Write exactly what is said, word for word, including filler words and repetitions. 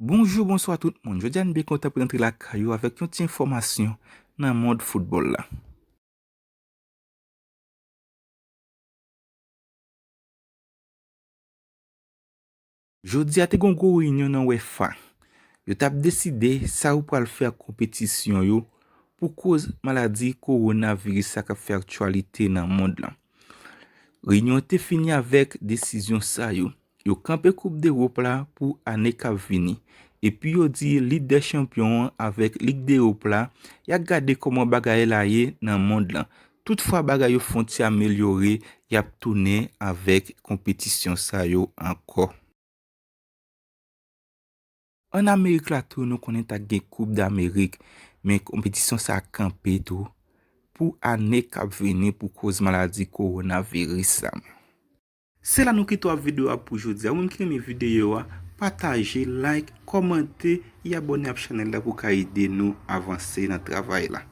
Bonjou, bonswa tout moun. Jodi a nou byen kontan pou n antre lakay ou avèk yon ti enfòmasyon nan mond foutbòl la. Jodi a te gen yon gwo reyinyon nan UEFA. Yo t ap deside sa yo pral fè ak konpetisyon yo pou koz maladi kowonaviris sa k ap fè aktyalite nan mond lan. Reyinyon an te fini avèk desizyon sa yo. Yo kanpe Koup Dewòp la pou ane k ap vini. Epi yo di Lig dè Chanpyon an avèk Lig Dewòp la, y a gade kòman bagay la ye nan mond lan. Toutfwa bagay yo fè yon ti amelyore, y ap tounen avèk konpetisyon sa yo ankò. Ann Amerik la tou, nou konnen t ap gen Koup Damerik, men konpetisyon sa a kanpe tou pou ane k ap vini pou koz maladi kowonaviris sa. Se la nou kite w ak videyo a pou jodi a. Ou menm ki renmen videyo a, pataje, like, kòmante, e abòne ak chanèl la pou ka ede nou avanse nan travay la.